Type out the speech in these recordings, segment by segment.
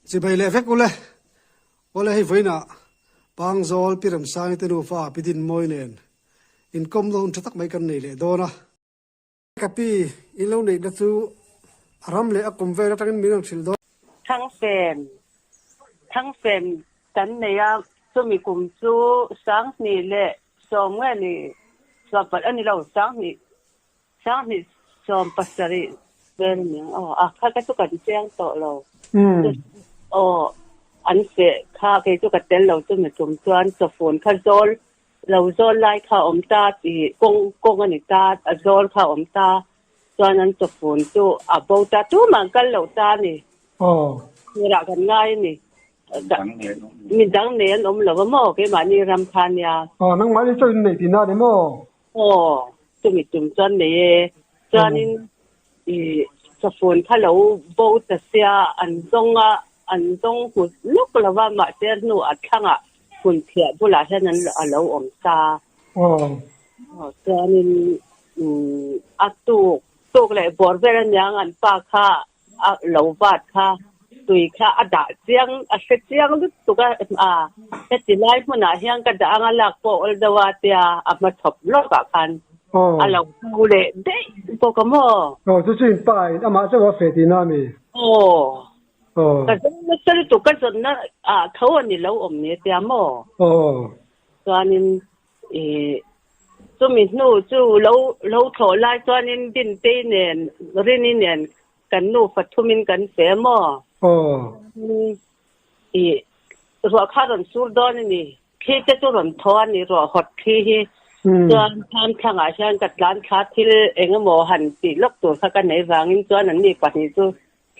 Chibai leh vek ule. Awle hei vawiinah Pangzawl Pi Remsangi te nufa Pi Dinmawi nen inkawmna hun tha tak mai kan nei leh dawn a. Ka pi, in lo neihna chu a ram leh a kum vel atangin min rawn hrilh dawn. Thangfen, Thangfen kan nei a, chumi kum chu sanghnih leh sawm nge ni suahpalh a ni lo, sanghnih sanghnih sawm pasarih vel a ni ang aw, a kha ka chu kan chiang tawh lo. Aw, an feh kha kei chu ka tel lo chumi tum chuan chawfun kha zawl Lo zawl lai kha a awm ta tih kawng kawng a ni ta, a zawl kha a awm ta chuan an chawfun chu a bo ta tumah an kal loh ta a ni. Turah kan ngai a ni. Mi dang nei an awm lo a maw keimahni ram kha a nia. Aw nangmahni chaw in nei tihna a ni maw? Aw chumi tum chuan nei e. Chuanin i chawfun kha lo bo ta sia an zawng a an zawng hmu lawk lo va mahse hnu a thlangah hmun phiah bulah hian an a lo awm ta. Aw chuanin umm a tuk tuk leh bawr vel aniang an pa kha a lo vat kha tui kha a dah chiang a hre chiang lutuk a a heti lai hmunah hian ka dah anga lak pawh awl deuh a tia a hmachhawp lawkah khan a lo bo leh daih bawk a maw. Aw chu chu in pa in amah chauh a feh tihna a mi? Aw. Ka zawn nasa lutuk ka zawnna ah tho a ni lo awm ni tia maw? Aw. Chuanin i chumi hnu chu lo lo thlawh lai chuanin Dintei nen Rini nen kan nufa thumin kan fe maw? Aw. I ruah kha rawn sur dawn a ni. Thli te chu rawn thaw a ni ruah hawt thli hi. Chuan thlam thlangah hian ka tlan thla thil eng emaw han tih lawk tur kha ka nei vangin chuan an ni pahnih chu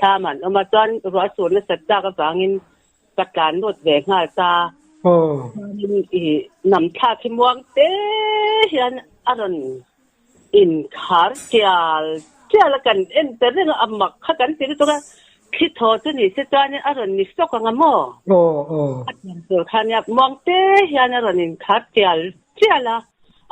Thlam an awm a, chuan ruah sur nasat tak avangin ka tlan lut ve nghal ta. Chuanin i nam thlak hi muang te hian a rawn inkhar tial tial a, kan en ta reng a, a mak kha kan ti lutuk a, thli thaw chu ni se chuanin a rawn ni sawk ang a maw? A tlan tur kha nia muang te hian a rawn inkhar tial tial a,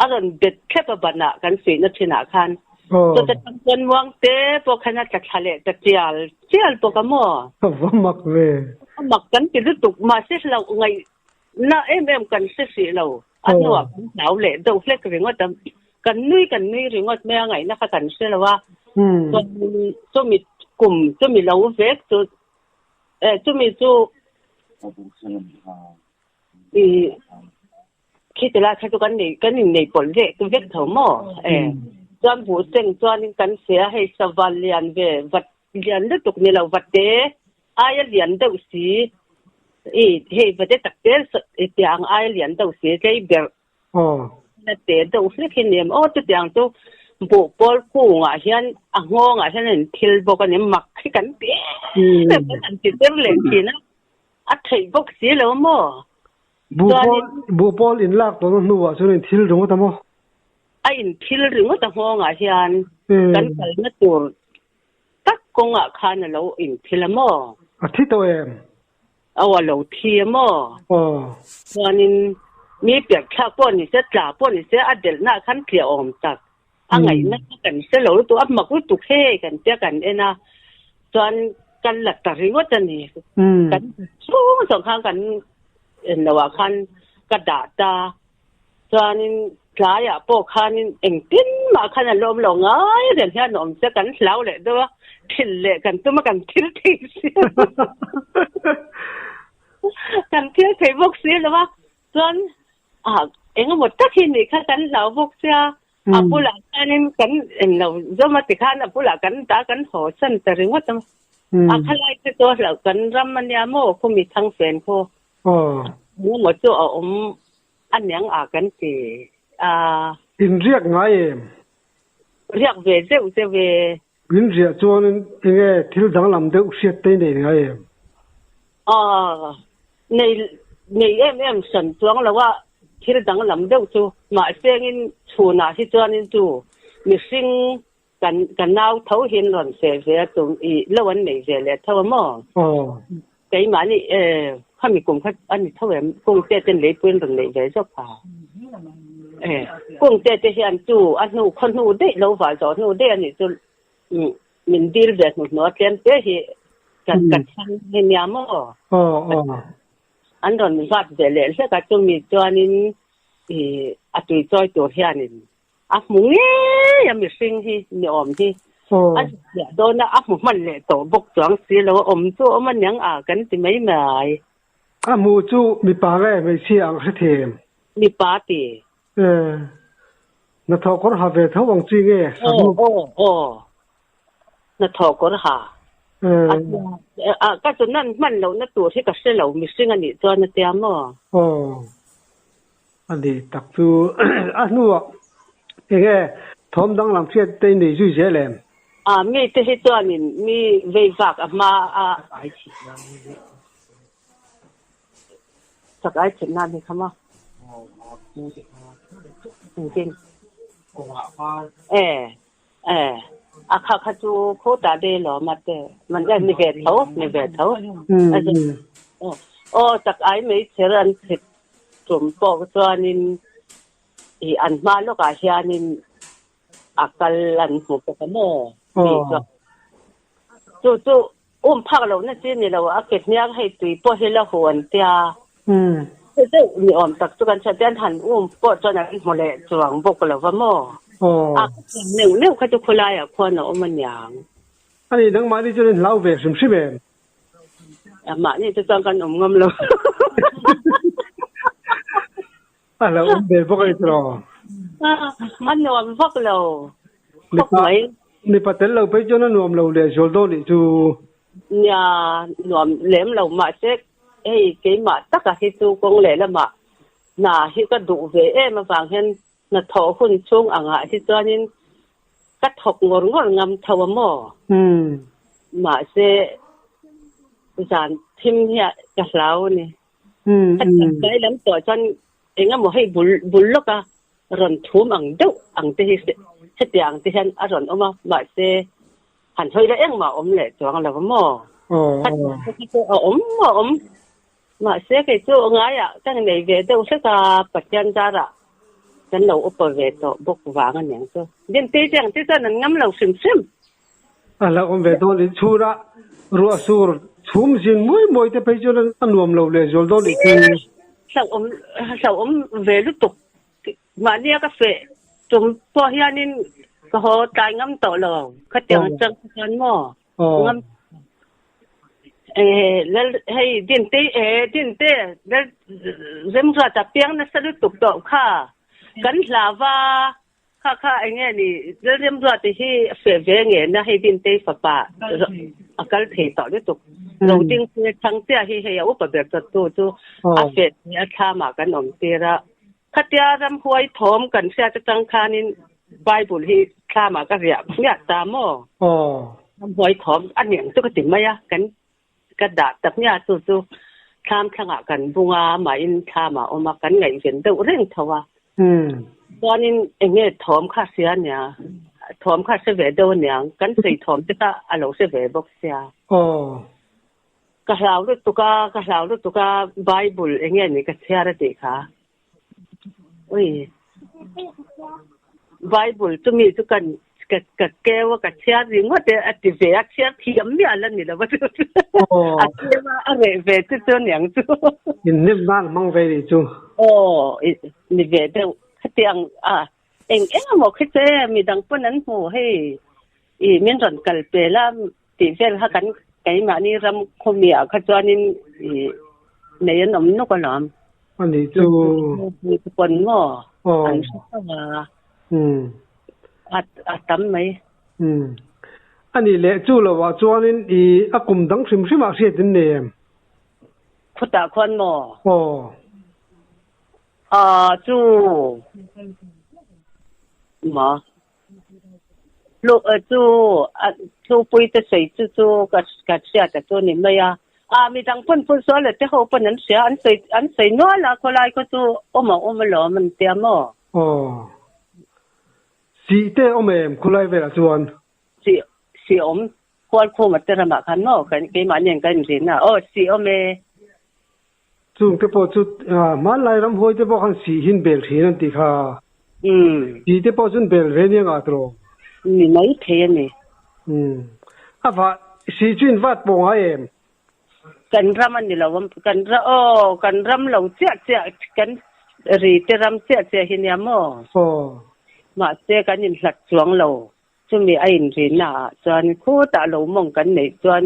a rawn bet thlep a banah kan suihna thinah khan. Chuta tang chuan muang te pawh khan a tla thla leh ta tial tial bawk a maw? A va mak ve. A mak kan ti lutuk mahse hlauh ngaihna em em kan hre hrih lo. A hnuah kan hlau leh deuh hlek ringawt a, kan nui kan nui ringawt mai a ngaihna kha kan hre lo a. Chuan chumi kum chumi lo vek chu chumi chu i Khi ti lai kha chu kan nei kan innei pawlh vek vek tho maw? E chuan buh seng chuanin kan hria a, hei sava lian ve vat lian lutuk ni lo vate aia lian deuh si i hei vate tak te tiang aia lian deuh si tlei berh na te deuh hlek hi ni em aw chutiang chu buh pawl kungah hian a nghawngah hian a inthil bawk a ni mak hi kan ti em em kan han ti ber leh thin a a theih bawk si lo maw? Buh pawl in lak tawhna hnuah chuan in thil ringawt a maw? A in thil ringawt a nghawngah hian kan kalna tur tak kawngah khan a lo in thil a maw? A thi tawh em? Aw a lo thi a maw? Aw. Chuanin mi perh thlak pawh ni se, tla pawh ni se a delhnaah khan tliah awm tak. A ngaihna kha kan hre lo lutuk, a mak lutuk hei kan tia kan en a, chuan kan la ta ringawt a ni. Kan chhung zawng khan kan en loh ah khan ka dah ta, chuanin tlaiah pawh khanin engtin mah khan a la awm lo ngai reng hian a awm che, kan hlau leh deuh a, thil leh kan tum a kan thil thei si kan thil thei bawk si lo a, chuan Ah, engemaw tak hi nih kha kan hlau bawk sia, a bulah khanin kan englo zawm a tikhan a bulah kan dah kan haw san ta ringawt a. A khalai te chu a hlauh kan ram a nia maw khumi thang fen khaw. Engemaw chu a awm a niang a kan ti a. In riak ngai em? Riak ve zeuh zeuh e. In riah chuanin enge thil danglam deuh hriat te nei ngai em? Aw, nei nei em em hran chuang lo a, thil danglam deuh chu mahse engin chhunah hi chuanin chu mihring kan ka nau tho hian rawn feh ve a tum i lo an nei ve leh tho a maw? Aw. Keimahni e khami kum kha a ni tho em? Kungte ten leipuiin rawn neih ve zawk a. E Kungte te hian chu a hnu khaw hnu daih lo vah zawh hnu daih a nih chu min dil ve hnuhnawh a tlem te hi Ka ka chhang hi nia maw? Aw aw. An rawn vat ve leh hlek a, chumi chuanin i a tui chawi tur hianin a hmu ngei a mihring hi ni awm hi. A ziah dawn a, a hmu hman leh tawh bawk chuang si lo a, awm chu awm aniang a kan ti mai mai. A hmuh chu mipa nge hmeichhia ang hre them? Mipa ti. E, hnathawh kawr ha ve tho ang chi nge? Aw, aw, aw. Hnathawh kawr ha. A, ka chu nan hman lohna tur hi ka hre lo, mihring a nih chuan a tia maw? Aw, a ni tak chu. A hnuah enge thawm danglam hriat te i nei zui zel em? A, mite hi chuanin mi vei vak a hma a. Chak ai chhit nan hi kha maw? Engtin? E, e, a kha kha chu khutah de lawm a te. Man e ni ve tho, ni ve tho. Aw, chak ai mai chher an chhit tum pawh chuanin i an hma lawkah hianin a kal an hmu bawk a maw? Mi chuan chu chu Um phak lohna chi ni lo, a ke hniang hei tui pawh hi la hu an tia. Hre deuh ni awm tak chu kan hriat hian han um pawh chuan an hmu leh chuang bawk lo va maw? A ka thiam neuh neuh kha chu khawlaiah khuan a awm aniang. Ani nangmahni chuan in hlau ve hrim hrim em? Mahni te chuan kan awm ngam lo. A lo awm ve bawk a ni tiraw? A nuam vak lo khawp mai. Mipa tel lo phei chuan a nuam lo leh zual dawn nih chu. Nia, nuam lem lo mahse hei keimah taka hi chu kawng leh lamah hna hi ka duh ve em avang hian hnathawh hun chhung angah hi chuanin ka thawk ngawr ngawr ngam tho a maw? Mahse zan thim hian ka hlau a ni. Tlai lam tawh chuan eng emaw hei bul bul lawk a rawn thum ang deuh ang te hi hetiang ang te hian a rawn awm a, mahse han hawi la engmah a awm leh chuang lo maw? A awm a awm, mahse kei chu ngaiah ka nei ve deuh hlek a, Pathian zarah kan lo upa ve tawh bawk vang aniang chu. Dintei te ang te chuan an ngam lo hrim hrim. A hlauhawm ve dawn in chhura ruah sur chhum zin muai muai te phei chuan a nuam lo leh zual dawn nih chu. Hlauhawm hlauhawm ve lutuk mahnia ka feh tum pawh hianin ka haw tlai ngam tawh lo khatiang atang kha chuan maw ngam lal hei dinte e dinte lal remruata piang nasa lutuk tawh kha kan hlava Kha kha eng nge ni Lalremruati hi a feh ve nge na hei Dintei fapa a kal thei tawh lutuk. Roding te Thangtea hi hei a upa ber tawttu chu a feh thei a thlamah kan awm tir a. Khatia ramhuai thawm kan hriat atang khanin Bible hi thlamah ka riah hmiah ta maw? Ramhuai thawm a niang chu ka ti mai a kan Ka dah tak nia chu chu thlam thlangah kan bung a, mahin thlam ah awm a, kan ngaihven deuh reng tho a. Chuanin eng nge thawm kha hria nia, thawm kha hre ve deuh aniang, kan sawi thawm te kha a lo hre ve bawk sia. Ka hlau lutuk a, ka hlau lutuk a, Bible eng nge ni ka chhiar a tih kha. Ui. Bible chu mi chu kan ka ka keu a ka chhiar ringawt e a ti ve a chhiar thiam miah la ni lo va chu a keu a a reh ve chu chu aniang chu. Inhnem nan hmang ve nih chu. Aw ni ve deuh khatiang a eng eng emaw khi che midang pawn an hmu hei i min rawn kal pel a tih vel kha kan keimahni ram khawmiah kha chuanin i nei an awm nawk alawm. Ani chu. Mi te pawn maw? An hre tho a. A a tam mai. Ani leh chu lovah chuanin i a kum dang hrim hrimah hriat in nei em? Khutah khuan maw? Aw. A chu. Maw? Lu chu a thupui te sawi chu chu ka ka hriat a chu ni mai a. A midang pawn phun sual leh te ho pawn an hria an sawi an sawi nual a khawlai khaw chu awm a awm alawm an tia maw? Aw. Sih te awm em khawlai velah chuan? Sih sih awm Khualkhuma te ramah khan maw kan keimahni an kan inrin a aw sih awm e. Chung te pawh chu hmanlai ramhuai te pawh khan sih hin bel thin an tih kha. Sih te pawh chuan bel ve nia ngah tawh. Ni mai thei a ni. A vah Si chu in vat pawh ngai em? Kan ram a ni lo a, kan ra aw kan ram lo chiah chiah kan ri te ram chiah chiah hi nia maw? Aw. Mahse kan inhlat chuang lo. Chumi a inrina ah chuan khutah lo mawng kan neih chuan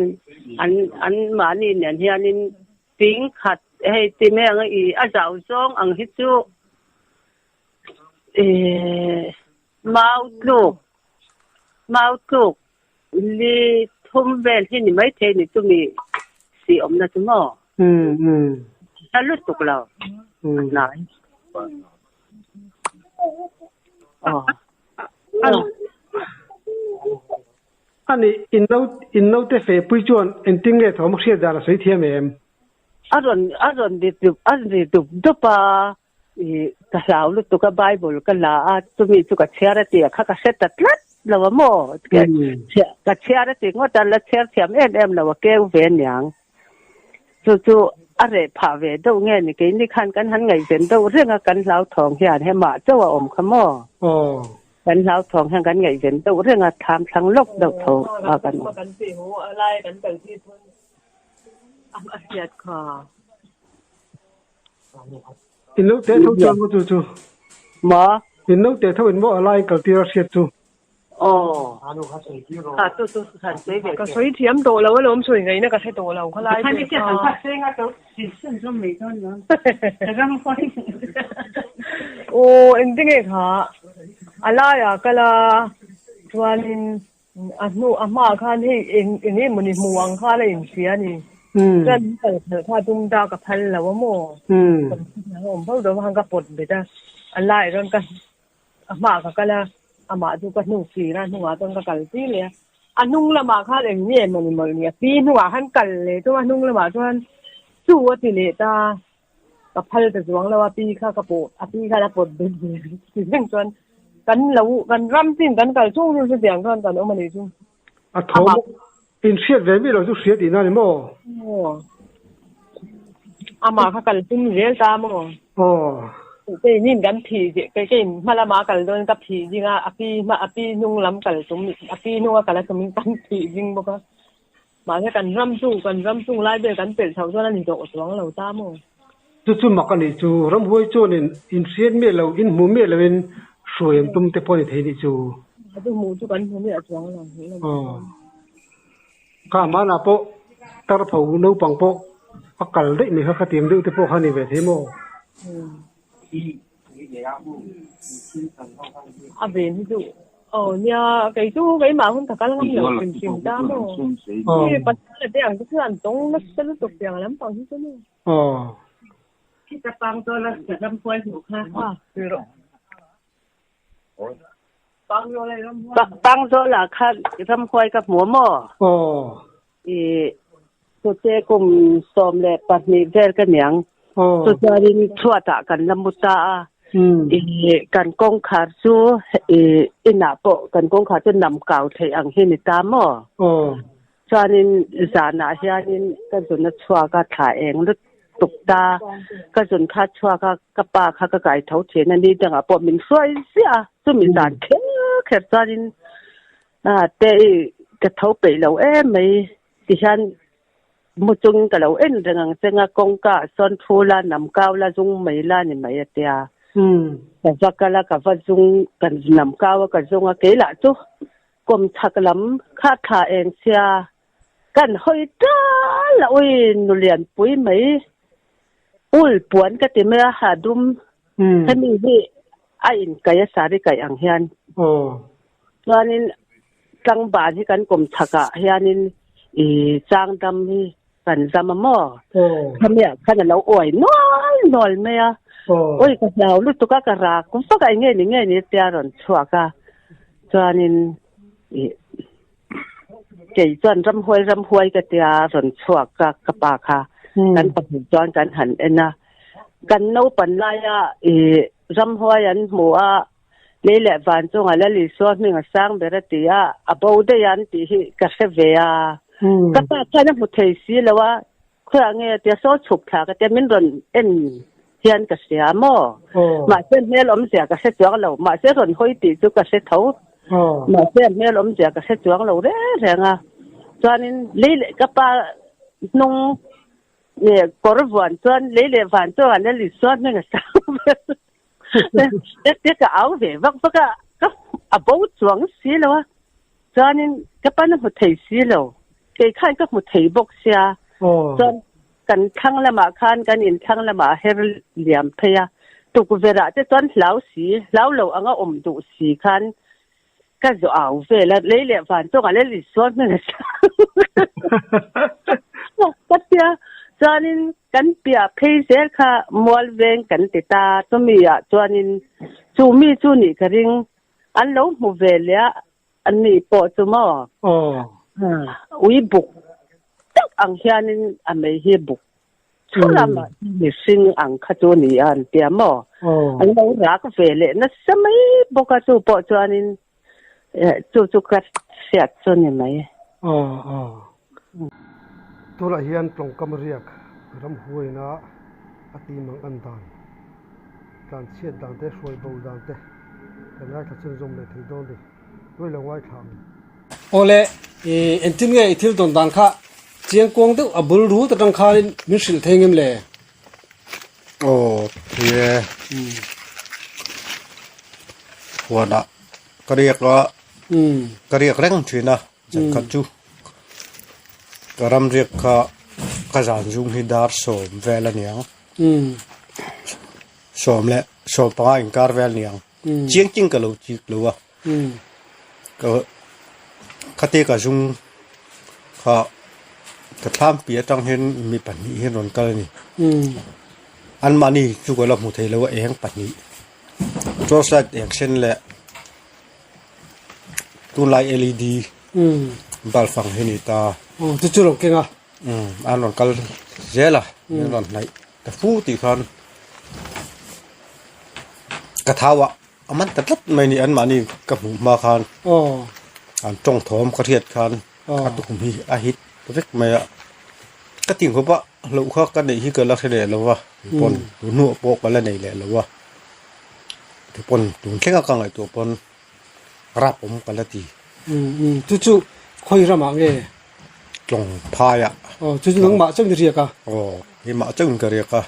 an an mahni nen hianin ping khat hei ti mai ang a i a zau zawng ang hi chu ih mau tluk mau tluk li thum vel hi ni maithei ni chumi si awmna chu maw? A lutuk lo a hnai. Aw. A nih, in no in naute feh pui chuan engtin nge thawm a hriat dan a sawi thiam em? A rawn a rawn ri dup a ri dup dup a, ih ka hlau lutuk a Bible ka la a, chumi chu ka chhiar a tih a kha ka hre ta tlat lo a maw? Ka chhiar a ti ngawt a, la chhiar thiam em em lo a keu ve aniang. Chu chu a reh phah ve deuh nge ni keini khan kan han ngaihven deuh reng a kan hlauthawng hian hemah chauh a awm kha maw? Kan hlauthawng hian kan ngaihven deuh reng a thlam thlang lawk deuh tho a kan awm. In lo teh tho chuan maw chu chu? Maw? In lo teh tho in maw a lai kal tir a hriat chu? Aw. Kha chu chu han sawi ve Ka sawi thiam tawh lo alawm sawi ngaihna ka hre tawh lo khalai Khan te kha. Aw engti nge kha a laiah kal a chuanin a hnu a hmaah khan hei eng eng emawni hmu ang khan a inhria a ni. Chuan min kal khalh kha tum ta ka phal lo a maw. Kan awm fo dawn khan ka pawt bet a a laiah chuan ka A hmaah ka kal a, amah chu ka hnung fir a, hnungah chuan ka kal tir leh a. A hnung lamah khan eng nge mawni mawlh ni, a pi hnungah khan kal leh tum a, hnung lamah chuan chu a ti leh ta, ka phal ta zuang lo a, pi kha ka pawh, a pi khan a pawt bet ve ti reng chuan kan lo, kan ram chin kan kal chung chu chutiang chuan kan awm a nih chu. A tho maw? Inhriat ve mi lo chu hria tihna a ni maw? Aw. Amah kha kal tum zel ta maw? Aw. Kei nin kan phih zeh, kei kei hma lama kal dawn ka phih zing a, a pi hma a pi hnung lam kal tum, a pi hnunga kal a tumin kan phih zing bawk a. Mahse kan ram chu, kan ram chung lai vel kan pelh chhoh chuan a ni tawh chuang lo ta maw? Chu chu mak a nih chu, ramhuai chuanin inhriat miah lo, inhmu miah loin hruai an tum te pawh a ni thei nih chu. A chu hmuh chu kan hmu miah chuang lo. Aw. Kha hmanah pawh tar pho naupang pawh a kal daih mai kha khatiang deuh te pawh kha a ni ve thei maw? A ven hi chu aw nia kei chu keimah hun ka kal ngam lo hrim hrim ta maw? Hi pasal te ang te chu an tawng nasa lutuk tiang lampang hi chu maw? Aw. Khita pang zawl a ramhuai hmuh kha. Pang zawl ah khan ramhuai ka hmu a maw? Aw. I chute kum 12 vel ka niang. Aw. Chuchuanin chhuat ah kan la mu ta a. I kan kawngkhar chu i inah pawh kan kawngkhar chu nam kau theih ang hi ni ta maw? Aw. Chuanin zanah hianin ka zun a chhuak a, thla eng lutuk ta. Ka zun kha a chhuak a, ka pa kha ka kai tho thin a, ni dangah pawh min hruai ziah a. Chumi zan kher kher chuanin te i ka tho peih lo em mai tihian mu chungin ka lo en reng ang cheng a, kawngka ah sawn thu la, nam kau la, zung mai la ni mai a tia. Ka va kal a, ka va zung, ka nam kau a, ka zung a, keilah chu Kum chhak lam kha thla eng sia kan hawi tal a ui nulian pui mai ul puan ka ti mai a ha dum hemi hi a in kaih a sari kaih ang hian chuanin tlangban hi kan kum chhak ah hianin i changdam hi kan zam a maw khami ah khan a lo uai nual nual mai a ui ka hlau lutuk a ka rak vak a enge ni nge ni tia rawn chhuak a chuanin i kei chuan ramhuai ramhuai ka tia rawn chhuak ka ka pa kha kan pahnih chuan kan han en a kan naupan laia i ramhuai an hmu a Lei leh van chungah Lal Isua hming a sang ber a ti a, a bo daih a an tih hi ka hre ve a. Ka pa khan a hmu thei si lo a, khawiah nge a tia saw chhuk thla ka tia min rawn en hian ka hria maw? Mahse hmel awmzia ka hre chuang lo, mahse rawn hawi tih chu ka hre tho. Mahse hmel awmzia ka hre chuang lo reng reng a. Chuanin lei leh ka pa hnung leh kawr vuan chuan lei leh van chu a la Isua hming a sang vel. Te ka au ve vak vak a, ka a bo chuang si lo a. Chuanin ka pan a hmu thei si lo. Kei khan ka hmu thei bawk sia. Chuan kan thlang lamah khan kan inthlang lamah a her liam phei a. Tukverh ah te chuan hlau si, hlau lo anga awm duh si khan Ka zu au vel a, lei leh van chungah lel Isua hming a sang. Ka tia, chuanin kan piah phei zel kha mual veng kan ti ta, chumi ah chuanin chu mi chu nih ka ring, an lo hmu ve leh a, an ni pawh chu maw? Ui buk tak ang hianin a mei hi buk Chulama mihring ang kha chu ni a an tia maw? An lo rak ve leh nasa mai bawk a, chu pawh chuanin chu chu ka hriat chu ni mai. Aw aw. Tunah hian tawngkam riak ramhuaina a ti mang an dan, tlanchhiat dan te, hruai bo dan te kan ngaithla chhunzawm leh thei dawn ni. Tuai lo ngaithla ang. Awle, i engtin nge i thil tawn dan kha chiang kuang deuh a bul rut atang khanin min hrilh thei ngem le? Aw, thei e. Huanah ka riak a, ka riak reng thin a, zan khat chu ka ram riak kha ka zan zung hi dar sawm vel a niang. Sawm leh sawm panga inkar vel a niang. Chiang chiang ka lo chik lo a. Ka khate ka zung kha ka thlam piah atang hian mi pahnih hian rawn kal a ni. Anmahni chu ka la hmu thei lo a eng pahnih torch light eng sen leh tunlai led bulb ang hi a ni ta. Aw chu chu lo keng a. An rawn kal zel a an rawn hnaih ta fu tih khan ka thau ah. A man ta tlat mai ni anmahni ka hmuh hma khan an tawng thawm ka hriat khan ka tukhum hi a hit vek mai a ka ti khawp a hlauh kha ka neih hi ka la hre leh lo va pawn tun hnuah pawh ka la nei leh lo va ti pawn tun thlenga ka ngaihtuah pawn rap awm ka la ti. Chu chu khawi ramah nge? Tlawng phaiah. Aw chu chu nangmah chauhin i riak a? Aw keimah chauhin ka riak a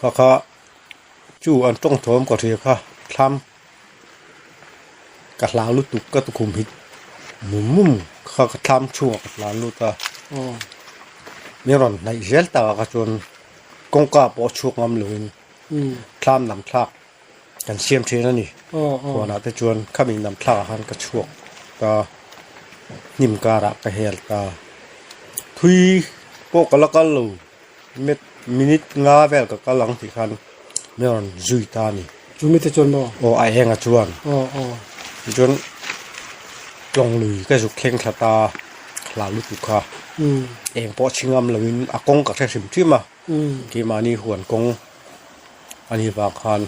kha kha. Chu an tawng thawm ka hria kha thlam ka hlau lutuk ka tukhum hit mum mum kha ka thlam chhungah ka hlan lut a min rawn hnaih zel takah kha chuan kawngka pawh a chhuak ngam loin thlam lam thlak kan siam thin a ni huanah te chuan khami lam thlakah khan ka chhuak ta hnim karah ka hel ta thui pawh ka la kal lo. Met minute nga vel ka kal ang tih khan min rawn zui ta a ni. Chu mite chuan maw? Aw a enga chuan. Aw aw. Tichuan tlawng lui ka zuk thleng thla ta hlau lutuk kha. Eng pawh chhi ngam loin a kawng ka hre hrim hrim a. Keimahni huan kawng a nih vang khan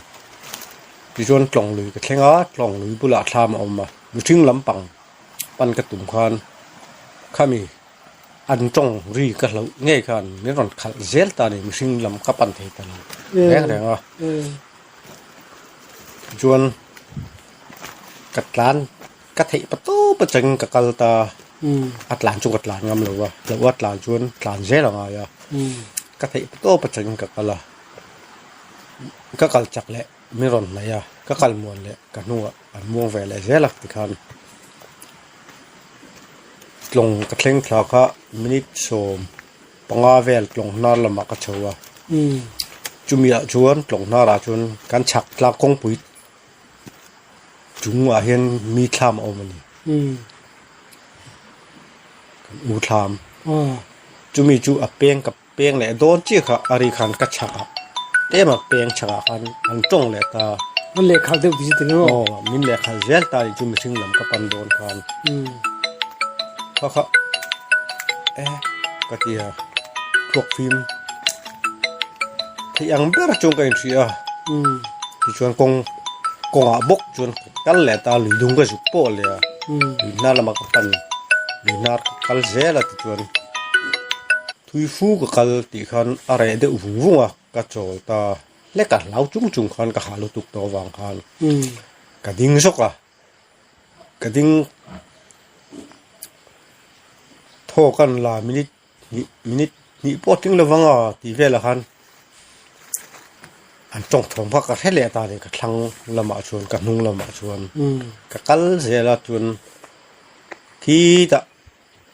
tichuan tlawng lui ka thleng a, tlawng lui bulah thlam a awm a. Mihring lampang pan ka tum khan khami. An tawng ri ka hlauh ngei khan min rawn khalh zel ta a ni, mihring lam ka pan thei ta lo reng reng a. Tichuan ka tlan ka theih pa tawp atangin ka kal ta a, a tlan chu ka tlan ngam lo a, hlauh a tlan chuan tlan zel a ngai a, ka theih pa tawp atangin ka kal a, ka kal chak leh min rawn hnaih a, ka kal muan leh ka hnungah an muang ve leh zel a tikhan. Tlawng ka thleng thla kha minute 15 vel tlawng hnar lamah ka chho a chumi ah chuan tlawng hnar ah chuan kan chhak tlak kawngpui chungah hian mi thlam a awm a ni kan u thlam chumi chu a peng ka Peng leh dawn chiah kha a ri khan ka chhak ah tlem a peng chhak ah khan an tawng leh ta. An lehkhalh deuh tih chu ti lo. Aw min lehkhalh zel ta nih chu mihring lam ka pan dawn khan. Kha kha e ka ti a thluak fim theih ang ber chuan ka inhria a. Tichuan kawng kawngah bawk chuan ka kal leh ta lui dung ka zuk pawh leh a lui hnar lamah ka pan lui hnar ka kal zel a tichuan. Thui fu ka kal tih khan a reh deuh vung vung a, ka chawl ta hlek a, hlau chung chung khan ka hah lutuk tawh avang khan ka ding zawk a, ka ding Thaw kan la minute hnih minute hnih pawh tling lo vang a tih velah khan an tawng thawm kha ka hre leh ta a ni ka thlang lamah chuan ka hnung lamah chuan ka kal zel a chuan khitah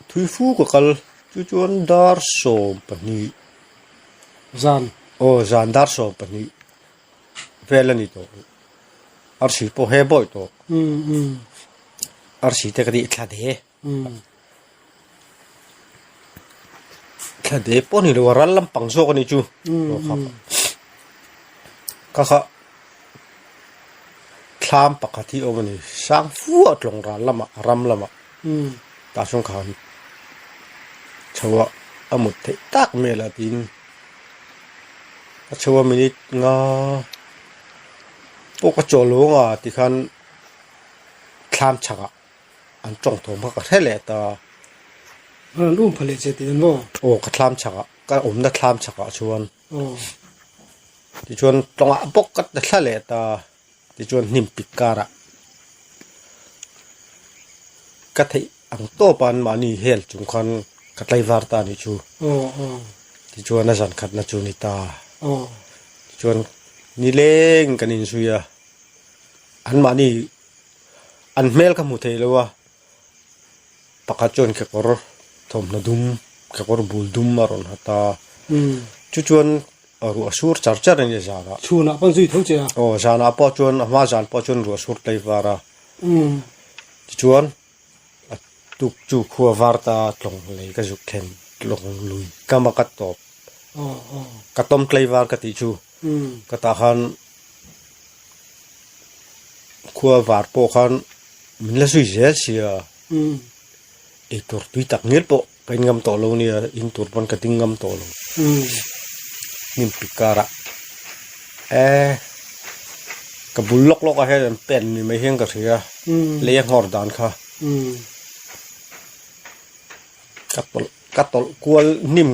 thui fu ka kal chu chuan dar 12 zan aw zan dar 12 vel a ni tawh arsi pawh he bawi tawh arsi te ka tih thla de. Thla de pawh a ni lo a ral lampang zawk a ni chu ka kha thlam pakhat hi a awm a ni sang fua tlawng ral lamah a ram lamah tah chuan khan chho a a mut theih tak mai a la tiin a chho a minute nga pawh ka chawl lo ang a tikhan thlam chhakah. An tawng thawm kha ka hre leh ta. A rawn um pha leh che tih an maw? Aw ka thlam chhakah, ka awmna thlam chhakah chuan. Aw. Tichuan tawngah bawk ka ta thla leh ta. Tichuan hnim pik karah ka theih ang tawp a anmahni hel chung khan ka tlaivar ta a nih chu. Aw aw. Tichuan a zan khatna chu ni ta. Aw. Tichuan nileng kan inzui a, anmahni An hmel ka hmu thei lo a, pakhat chuan kekawr thawmhnaw dum kekawr bul dum a rawn ha ta chu chuan ruah sur char char a ni zanah. Chhunah pawh an zui tho che a. Aw zanah pawh chuan a hma zan pawh chuan ruah sur tlei var a tichuan a tuk chu khua var ta tlawng lei ka zuk thlen tlawng lui kam a ka tawp ka tawm tlei var ka tih chu ka tah khan. Khua var pawh khan min la zui zel sia eitur tui tak ngel pawh ka in ngam tawh lo nia in tur pawn ka ding ngam tawh lo hnim pik karah eh ka bul lawk lawk ah hian an pen ni mai hian ka hria lei a nghawr dan kha ka tawlh ka tawlh kual hnim.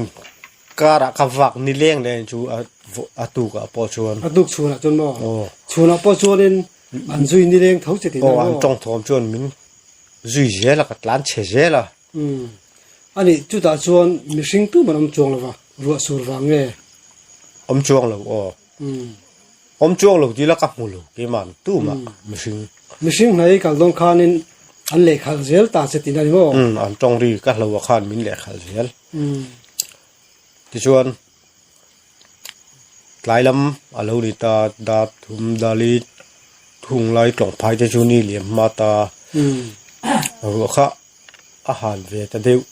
Karah ka vak ni leng leng chu a tukah pawh chuan. A tuk chhunah chuan maw? Aw. Chhunah pawh chuanin an zui ni leng tho che tih na maw? Aw, an tawng thawm chuan min zui zel a, ka tlan chhe zel a. Umm. A nih, chutah chuan mihring tum an awm chuang lo va, ruah sur vang nge? Awm chuang lo, aw. Umm. Awm chuang lo tih la ka hmu lo keimah tumah mihring. Mihring hnai kal dawn khanin an lehkhalh zel ta che tih na ni maw? Umm, an tawng ri ka hlo ah khan min lehkhalh zel. Tichuan tlai lam a lo ni ta dar thum dali thung lai tlawng phai te chu ni liam hma ta ruah kha a han ve ta deuh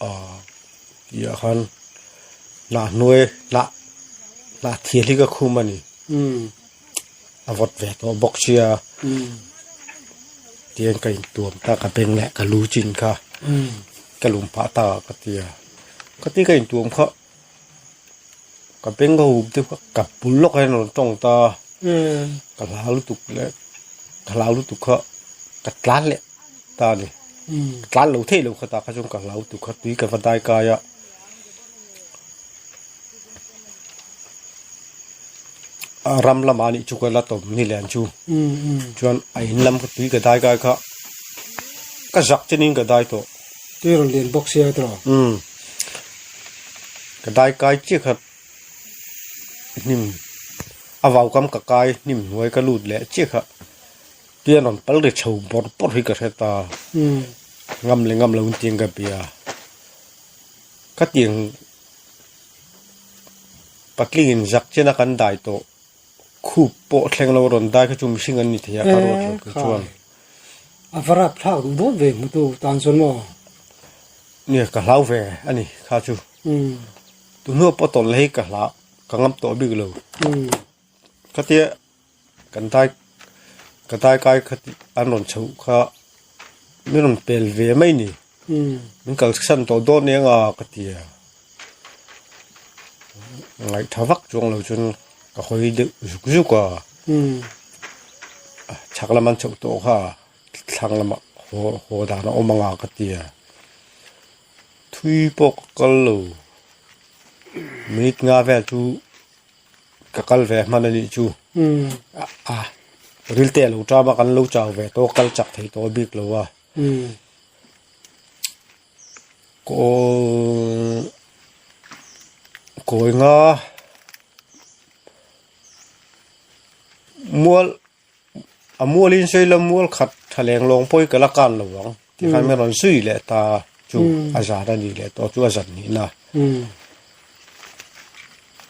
ah tihah khan hnah hnuai hnah hnah thial hi ka khum a ni a vawt ve tawh bawk sia tihian ka intuam ta ka beng leh ka lu chin kha ka lum phah ta ka ti a ka ti ka intuam kha ka beng ka hup deuh kha ka bul lawk hian a rawn tawng ta ka hlau lutuk leh ka hlau lutuk kha ka tlan leh ta a ni ka tlan lo theih lo kha tah kha chuan ka hlau lutuk kha tui ka va dai kai a. Ram lamah anih chu ka la tawp ni leh ang chu chuan a in lam tui ka dai kai kha ka zak chenin ka dai tawh. Tui rawn lian bawk sia tawh. Umm ka dai kai chiah kha hnim a vau kam ka kai hnim hnuai ka lut leh chiah kha tui a rawn pal ri chho bawrh bawrh hi ka hre ta ngam leh ngam lo in tiang ka bia ka tiang. Patlingin zak chena kan dai tawh khup pawh thleng lo rawn dai kha chu mihring an ni thei a ka ruat lo kei chuan. A va rap thlak duh dawn ve hmutu tan chuan maw? Nia ka hlau ve a ni kha chu. Tunhnu pawh tawlh hi ka hlah ka ngam tawh bik lo. Khatia Kan dai ka dai kai kha tih an rawn chhoh kha min rawn pel ve mai ni min kalsan tawh dawn eng a ka ti a ngaihtha vak chuang lo chuan ka hawi deuh zuk zuk a chhak lam an chhoh tawh kha thlang lamah haw haw dan a awm ang a ka ti a thui pawh ka kal lo minute nga vel chu. Ka kal ve hman a nih chu a rilte a lo ṭam a kan lo chau ve tawh kal chak thei tawh bik lo a. Kawl kawi nga mual a mualin sawi la mual khat tha leng lawng pawh hi ka la kan lo ang tikhan min rawn zui leh ta chu a zan a nih leh tawh chu a zan nihna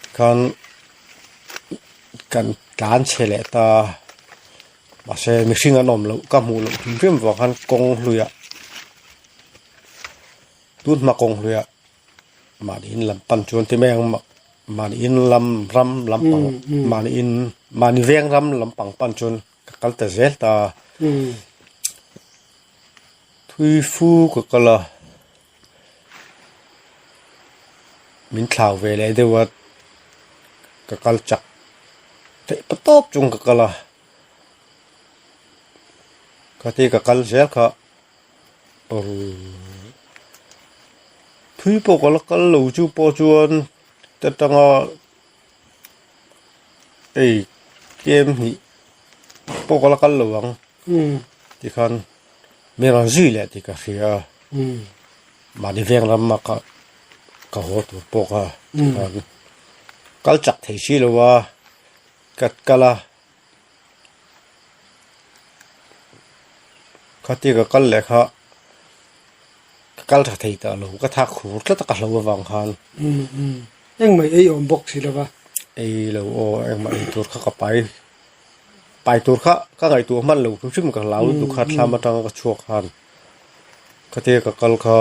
tikhan kan tlan chhe leh ta mahse mihring an awm loh ka hmuh loh hrim hrim vang khan kawng hluiah tun hma kawng hluiah mahni in lam pan chuan ti mai ang mahni in lam ram lampang mahni in mahni veng ram lampang pan chuan ka kal ta zel ta thui fu ka kal a min thlau ve leh deuh a ka kal chak theih pa tawp chung ka kal a khati ka kal zel kha. Thui pawh ka la kal lo chu pawh chuan ta tanga ei kem hnih pawh ka la kal lo ang tikhan mi rawn zui leh tih ka hria a mahni veng lama ka ka haw tur pawh kha tikhan kal chak thei si lo a ka kal a. Khatia ka kal leh kha ka kal tha thei ta lo ka thak khur tlat a ka hlo avang khan. Engmah ei awm bawk si lo va. Ei lo aw engmah ei tur kha ka pai pai tur kha ka ngaihtuah hman lo hrim hrim ka hlau lutuk kha thlam atanga ka chhuak khan khatia ka kal kha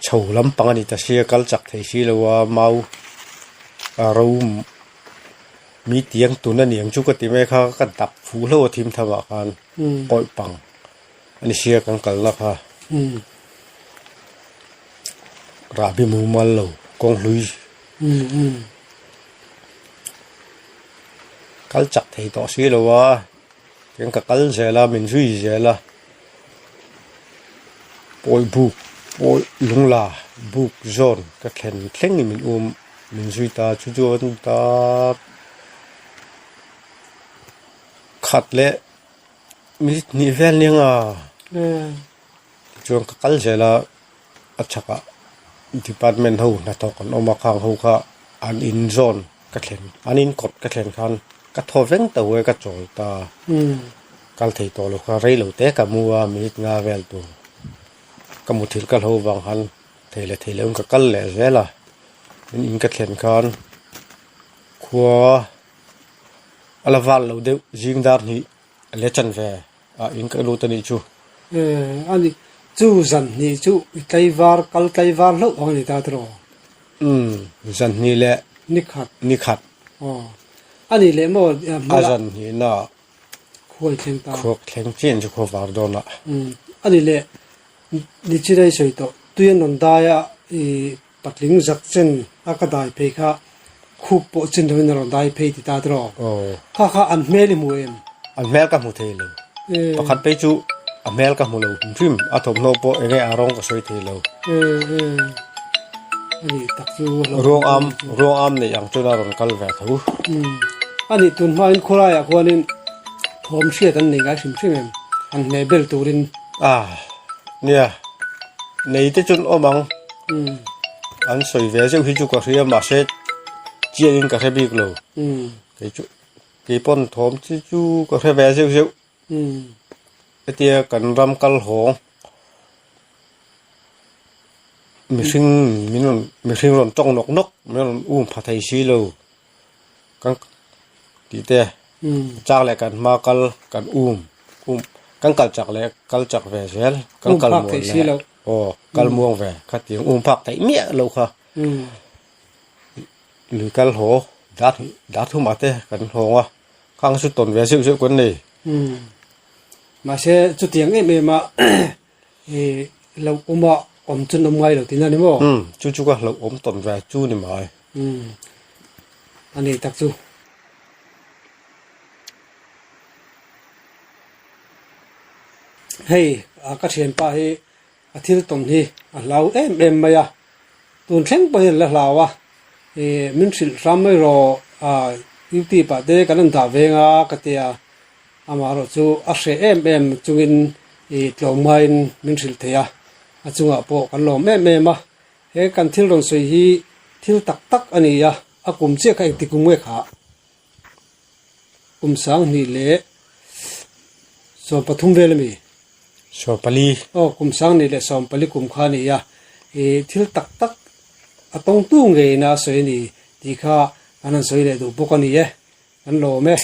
chho lampang a ni ta sia kal chak thei si lo a mau a ro Mi tiang tun a niang chu ka ti mai kha ka dap fuh hlo a thim tham ah khan pawih pang a ni sia kan kalna kha rahbi mumal lo kawng hlui kal chak thei tawh si lo a tin ka kal zel a min zui zel a pawih buk pawih lungla buk zawn ka thlen thleng in min um. Min zui ta chu chuan ta khat leh minute hnih vel nia nga tichuan ka kal zel a a chhakah department ho hnathawk an awm a khang ho kha an in zawn ka thlen an in kawt ka thlen khan ka thaw veng ta huai ka chawl ta kal thei tawh lo kha rei lo te ka mu a minute nga vel tur ka muthilh ka hlo vang khan. Thei leh thei loin ka kal leh zel a, in in ka thlen khan khua a la val lo deuh zing dar hnih a let chan ve a in ka lut a nih chu. A ni, chu zan hnih chu i tlaivar kal tlaivar hlauh ang a ni ta tiraw? Umm, zan hnih leh ni khat. Ni khat. Aw, a nih leh maw A zan hnihna khua i thleng ta. Khua thleng chiah chu khua var dawn a. Umm, a nih leh Nichina i sawi tawh, tui an rawn dai a, i patling zak chen a ka dai phei kha khup pawh chin lovin a rawn dai phei ti ta tiraw? Kha kha an hmel i hmu em? An hmel ka hmu thei lo. Pakhat phei chu a hmel ka hmu lo hrim hrim, a thawmhnaw pawh enge a rawng ka sawi thei lo. Ani tak chu Ruang am, ruang am neih ang chuan a rawn kal ve tho. Ani tun hmain khawlaiah khuanin thawm hriat an nei ngai hrim hrim em? An hmeh bel turin. Ah, nia, nei te chuan awm ang. An sawi ve zeuh hi chu ka hria mahse chiangin ka hre bik lo. Kei chu kei pawn thawm chi chu ka hre ve zeuh zeuh. Hetia kan ram kal hawng mihring min rawn mihring rawn tawng nawk nawk min rawn um pha thei si lo. Kan tih te chak leh kan hma kal kan um um kan kal chak leh kal chak ve zel kan kal muang leh aw kal muang ve khatiang um phak theih miah loh kha lui kal haw dar dar thum ah te kan hawng a khang chu tawn ve zeuh zeuh kan nei. Mahse chutiang em em a hlauh awm a awm chu an awm ngai lo tihna a ni maw? Chu chu ka hlauh awm tawn ve chu ni mai. A nei tak chu. Hei ka thianpa hi a thil tawn hi a hlau em em mai a, tun thleng pawh hian a la hlau a, ih min hrilh hram mai rawh youtube ah te kan rawn dah veng a ka ti a, amaherawhchu a hreh em em chungin ih tlawmngaiin min hrilh thei a. A chungah pawh kan lawm em em a. He kan thil rawn sawi hi thil tak tak a ni a, a kum chiah kha engti kum nge kha? Kum 2013 vel a mi? 14. Aw, kum 2014 kum kha a ni a. I thil tak tak a tawngtu ngeiin a sawi a ni tih kha kan han sawi leh duh bawk a ni e. Kan lawm e.